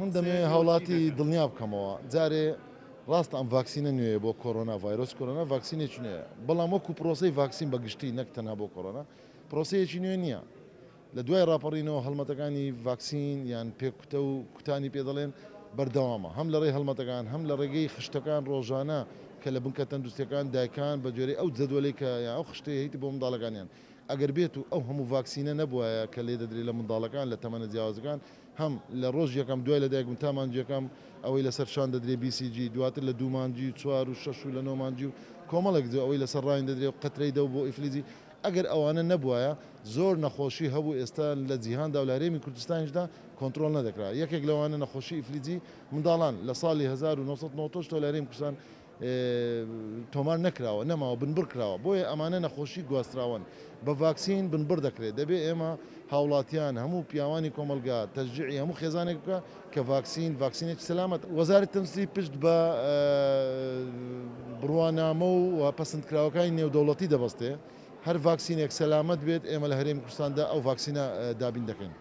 من دەمەوێت هاوڵاتی دڵنیا بکەمەوە جارێ ڕاستە ئەم ڤاکسینە نوێیە بۆ کۆرۆنا ڤایرۆس، کۆرۆنا ڤاکسینێکی نوێیە، بەڵام وەکو پرۆسەی ڤاکسین بە گشتی نەک تەنها بۆ کۆرۆنا پرۆسەیەکی نوێ نییە. لە دوای ڕاپەڕینەوە هەڵمەتەکانی ڤاکسین یان پێکوتە و کوتانی پێ دەڵێن بەردەوامە هەم لە ڕێی هەڵمەتەکان هەم لە ڕێگەی خشتەکان ڕۆژانە کە لە بنکە تەندروستیەکان دایکان بە گوێرەی ئەو جەدوەلەی کە یان ئەو خشتەی هەیتی بۆ منداڵەکانیان ئەگەر بێت و ئەو هەموو ڤاکسینە نەبوایە کە لێ دەدرێت لە منداڵەکان لە تەمەنە جیاوازەکان هەم لە ڕۆژی یەکەم دوای لەدایک بوون تا مانگی یەکەم ئەوەی لەسەر شان دەدرێ BCG دواتر لە دوو مانگی و چوار و شەش و لە نۆ مانگی و کۆمەڵێک جۆ ئەوەی لەسەر ڕاین دەدرێ و قەترەی دەو بۆ ئیفلیجی ئەگەر ئەوانە نەبوایە زۆر نەخۆشی هەبوو ئێستا لە جیهاندا و لە هەرێمی کوردستانیشدا کۆنترۆڵ نەدەکرا یەکێک لەوانە نەخۆشی ئیفلیجی منداڵان لە ساڵی 1998 ەوە لە هەرێمی کوردستان تۆمار نەکراوە، نەماوە، بنبڕ کراوە، بۆیە ئەمانە نەخۆشی گواستراوەن، بە ڤاکسین بنبڕ دەکرێت، دەبێت ئێمە هاوڵاتیان، هەموو پیاوانی کۆمەڵگا تەشجیعی هەموو خێزانێک بکا کە ڤاکسین، ڤاکسینێکی سەلامەتە. وەزارەتی تەندروستی پشت بە بڕوانامە و پەسندکراوەکانی نێودەوڵەتی دەبەستێ، هەر ڤاکسینێک سەلامەت بێت ئێمە لە هەرێمی کوردستاندا ئەو ڤاکسینە دابین دەکەین.